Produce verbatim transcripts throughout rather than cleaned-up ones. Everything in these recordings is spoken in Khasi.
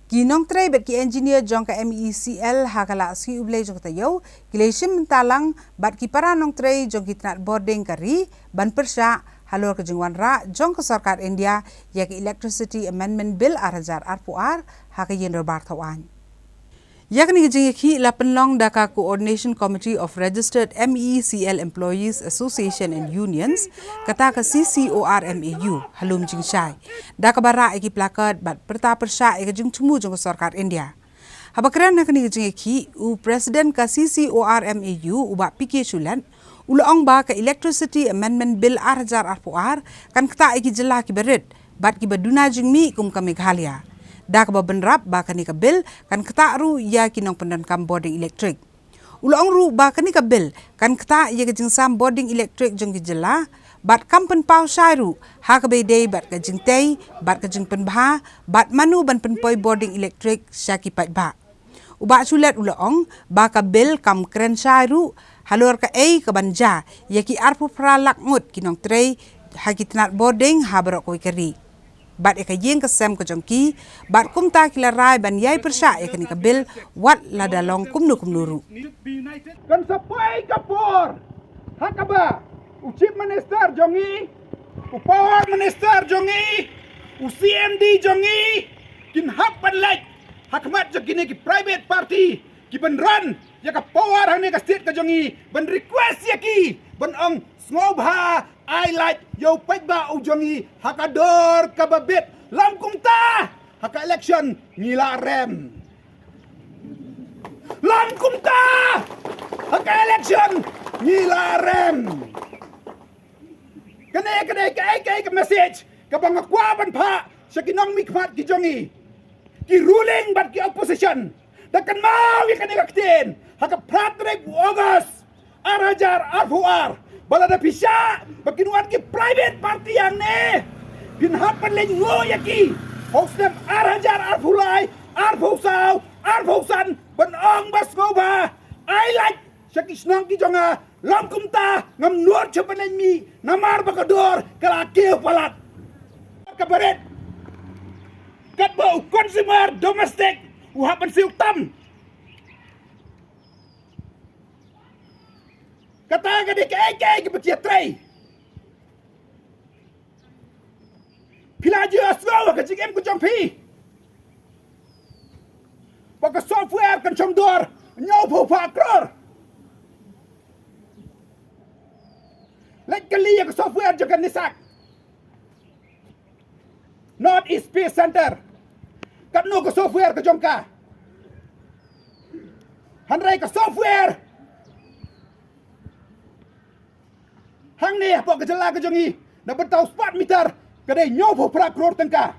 Ki nongtrei bad ki engineer jong ka M E E C L ha ka lad sngi U Blei jong ka taïew ki la shim bynta lang bad ki para nongtrei jong ki tnat bording ka ri ban pyrshah halor ka jingwanrah jong ka sorkar India ïa ka Electricity Amendment Bill ar hajar arphew ar ha ka ïing dorbar thaw aiñ. Ïa kane ka jingïakhih la pynlong da ka Coordination Committee of Registered M E E C L Employees Association and Unions, kata ka C C O R M A U, ha Lumjingshai, da kaba rah ïa ki placard bad pyrta pyrshah ïa ka jingthmu jong ka sorkar India. Haba kren ha kane ka jingïakhih, u President ka C C O R M A U, u Bah P K Shulet, u la ong ba ka Electricity Amendment Bill ar hajar arphew ar kan ktah ïa ki jylla kiba rit bad kiba duna jingmih kum ka Meghalaya. Da kaba bynrap ba kane ka bill kan ktah ruh ïa ki nongpyndonkam bording elektrik. U la ong ruh ba kane ka bill kan ktah ïa ka jingsam bording elektrik jong ki jylla bad kam pynpaw shai ruh ha kaba ïadei bad ka jingtei bad ka jingpynbha bad mano ban pynpoi bording elektrik sha ki paidbah. U Bah Shulet u la ong ba ka bill kam kren shai ruh halor kaei kaban jia ïa ki arphew phra lak ngut ki nongtrei ha ki tnat bording ha baroh kawei ka ri bad ïa ka ïing ka sem ka jong ki, bad kumta ki la rai ban ïai pyrshah ïa kane ka bill wat lada long kumno kumno ruh. Kan sa poi ka por ha kaba u Chief Minister jong ngi, u Power Minister jong ngi, u C M D jong ngi kin hap ban leit ha khmat jong kine ki private party kiban run ïa ka power hangne ka state ka jong ngi, ban request ïa ki, ban ong sngewbha ai lad ïa u paidbah u jong ngi ha ka dor kaba bit. Lym kumta ha ka election ngi la rem. Lym kumta ha ka election ngi la rem. Kane, kane kaei kaei ka message kaba nga kwah ban phah sha ki nongmihkhmat ki jong ngi, ki ruling bad ki opposition. Da kynmaw ïa kane ka ktien ha ka phra tarik u August ar hajar arphew ar, ba lada phi shah ba kin wan ki private party hangne, phin hap ban lyngngoh ïa ki ha u snem ar hajar arphew lai, arphew saw, arphew san, ban ong ba sngewbha ai lad sha ki shnong ki jong nga. Lym kumta ngam nud shuh ban leit mih namar ba ka dor ka la kiew palat. Ka barit katba u consumer domestic u hap ban siew tam. Kata ka dei kaei kaei kaba ki ïatrei. Phi la ju ïohsngew ha ka jingim ka jong phi ba ka software kan shong dor hynñiewphew phra klur. Leit kylli ïa ka software jong ka NESAC, North East Space Centre, katno ka software ka jong ka. Hynrei ka software hangne hapoh ka jylla ka jong ngi na bynta u smart meter ka dei hynñiewphew phra klur tyngka.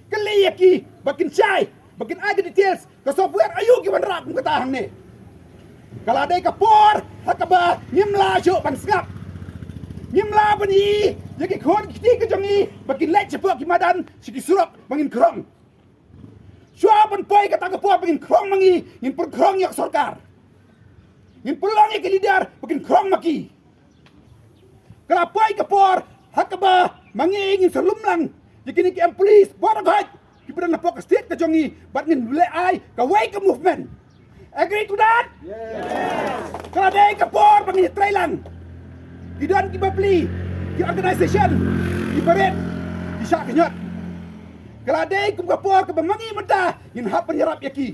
Kylli ïa ki ba kin shai, ba kin ai ka details, ka software aïu ki wanrah kum kata hangne. Ka la dei ka por ha kaba ngim lah shuh ban sngap. Ngim lah ban ïohi ïa ki khun ki kti ka jong ngi ba kin leit shapoh ki madan sha ki surok ba ngin khrong. Shuwa ban poi kata ka por ba ngin khrong ma ngi, ngin pynkrong ïa ka sorkar. Ngin pynlong ïa ki leader ba kin khrong ma ki. Ka la poi ka por ha kaba ma ngi ngin sa lum lang ïa kine ki employees baroh hait kiba don hapoh ka state ka jong ngi, bad ngin leh ai kawei ka movement. Agree to that? Yes. Ka la dei ka por ba ngin trei lang. Ki don ki bapli, ki organisation, ki barit, ki shah khñiot. Ka la dei kum ka por kaba ma ngi mynta ngin hap ban ïarap ïa ki.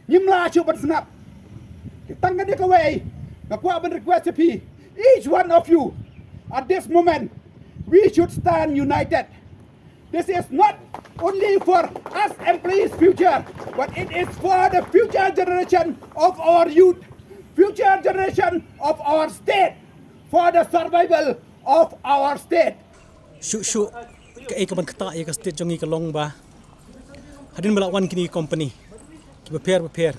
Ngim lah shuh ban sngap. Tang kane kawei nga kwah ban request ïa phi, each one of you, at this moment we should stand united. This is not only for us employees' future, but it is for the future generation of our youth, future generation of our state, for the survival of our state. Shuh shuh kaei kaban ktah ïa ka state jong ngi ka long ba hadien ba la wan kine ki company kiba pher ba pher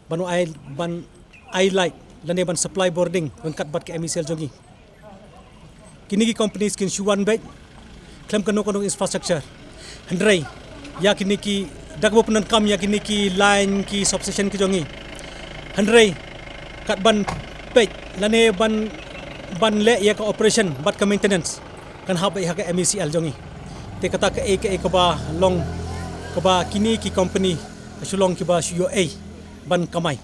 ban ai, ban ai light lane ban supply bording ryngkat bad ka M E C L jong ngi. Kine ki companies kin shu wan beit khlem kano kano infrastructure. Hynrei ïa kine ki, da kaba pyndonkam ïa kine ki line, ki substation ki jong ngi. Hynrei kat ban peit lane ban, ban leh ïa ka operation bad ka maintenance kan hap beit ha ka M E C L jong ngi. Te kata kaei kaei kaba long, kaba kine ki company shu long kiba shu ïoh ei ban kamai.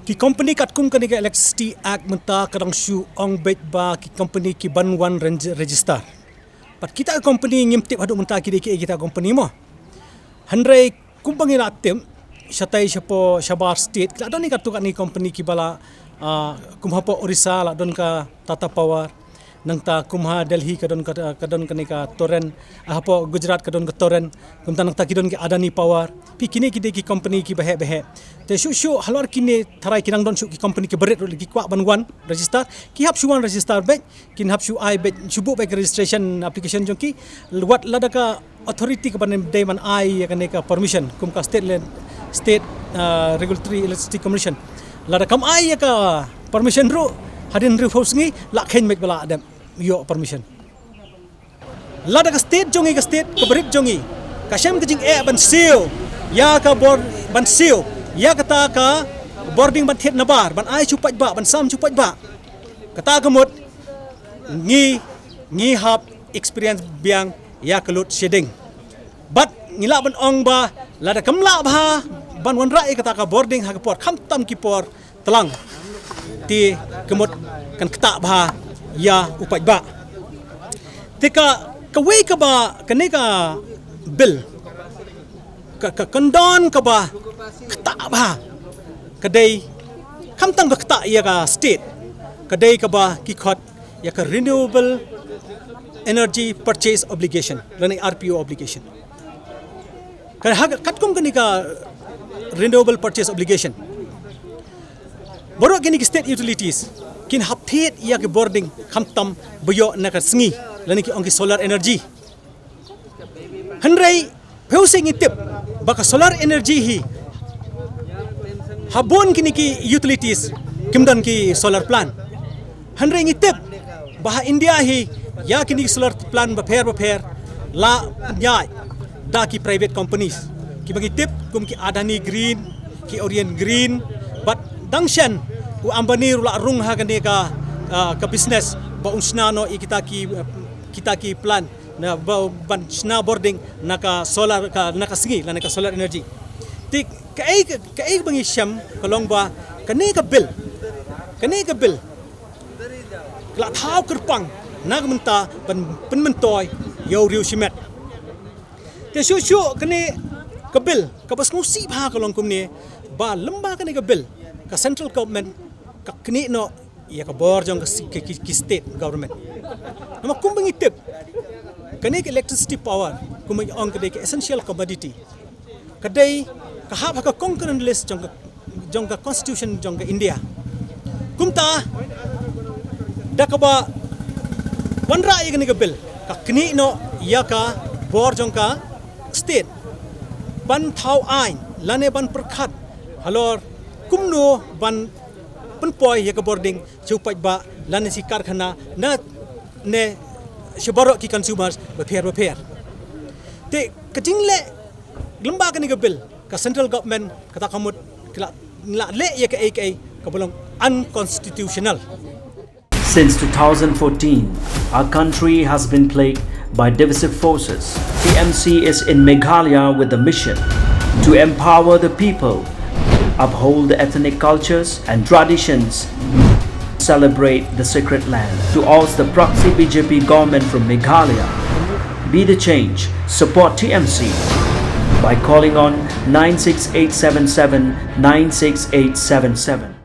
Ki company katkum kane ka Electricity Act mynta ka dang shu ong beit ba ki company ki ban wan ren-, register. Pat kita ki company ngim tip haduh mynta ki dei kiei kita ki company mo. Hynrei kumba ngi la tip, shatai shapoh shabar state, ki la don ïa katto katne company kiba la, ah, kum hapoh Orissa la don ka Tata Power, nangta kum ha Delhi ka don ka, ka don kane ka Torrent, ah, hapoh Gujarat ka don ka Torrent, kumta nangta ki don ki Adani Power. Phi, kine ki dei ki company kiba heh ba heh. Te shuh shuh halor kine tharai ki nang don shuh ki company kiba rit ruh ki kwah ban wan register, ki hap shu wan register beit, kin hap shu ai beit, shu buh beit ka registration application jong ki. Wat lada ka authority kaba dei ban ai ïa kane ka permission kum ka state land, state, ah, regulatory electricity commission, lada kam ai ïa ka permission ruh, hadien hynriewphew sngi la kheiñ beit ba la dep ïoh permission. Lada ka state jong ngi, ka state kaba rit jong ngi ka shem ka jingeh ban siew ïa ka bor-, ban siew ïa kata ka bording ban thied nabar, ban ai shu paidbah, ban sam shu paidbah, kata ka mut ngi, ngi hap experience biang ïa ka load shedding. Bad ngi lah ban ong ba lada kam lah bha ban wanrah ïa kata ka bording ha ka por, khamtam ki por tlang, te ka mut kan ktah bha ïa u paidbah. Te ka, kawei kaba kane ka bill ka, ka kyndon kaba ktah bha ka dei, khamtam ka ktah ïa ka state, ka dei kaba ki khot ïa ka Renewable Energy Purchase Obligation lane R P O obligation. Ka ha, katkum kane ka Renewable Purchase Obligation, baroh kine ki state utilities kin hap thied ïa ki bording khamtam ba ïoh na ka sngi lane ki ong ki solar energy. Hynrei phi, ngi tip ba ka solar energy hi, ha bun kine ki utilities kim don ki solar plant. Hynrei ngi tip ba ha India hi ïa kine ki solar plant bapher bapher la pynïaid da ki private companies kiba ngi tip kum ki Adani Green, ki Orient Green, bad dang shen u Ambani ruh la rung ha kane ka, ah, ka business ba un shna noh ïa kita ki, ah, kita ki plant na ba, ban shna bording na ka solar, ka, na ka sngi lane ka solar energy. Te kaei, kaei ba ngi shem ka long ba kane ka bill, kane ka bill ka la thaw kyrpang na ka bynta ban pynmyntoi ïa u riew shimet. Te shuh shuh kane ka bill kaba sngewsih bha ka long kumne, ba lymba kane ka bill ka central government ka knieh noh ïa ka bor jong ka si-, ki, ki, ki state government. Namar kumba ngi tip, kane ka electricity power, kumba ngi ong, ka dei ka essential commodity, ka dei, ka hap ha ka concurrent list jong ka, jong ka constitution jong ka India. Kumta da kaba wanrah ïa kane ka bill, ka knieh noh ïa ka bor jong ka state ban thaw aiñ lane ban pyrkhat halor kumno ban pynpoi ïa ka bording sha u paidbah lane sha ki karkhana, na, ne sha baroh ki consumers bapher bapher. Te ka jingleh lymba kane ka bill, ka central government kata ka mut ka la, la leh ïa kaei kaei kaba long unconstitutional. Since two thousand fourteen, our country has been plagued by divisive forces. T M C is in Meghalaya with the mission to empower the people, uphold the ethnic cultures and traditions, celebrate the sacred land. To oust the proxy B J P government from Meghalaya, be the change, support T M C by calling on nine six eight seven seven nine six eight seven seven.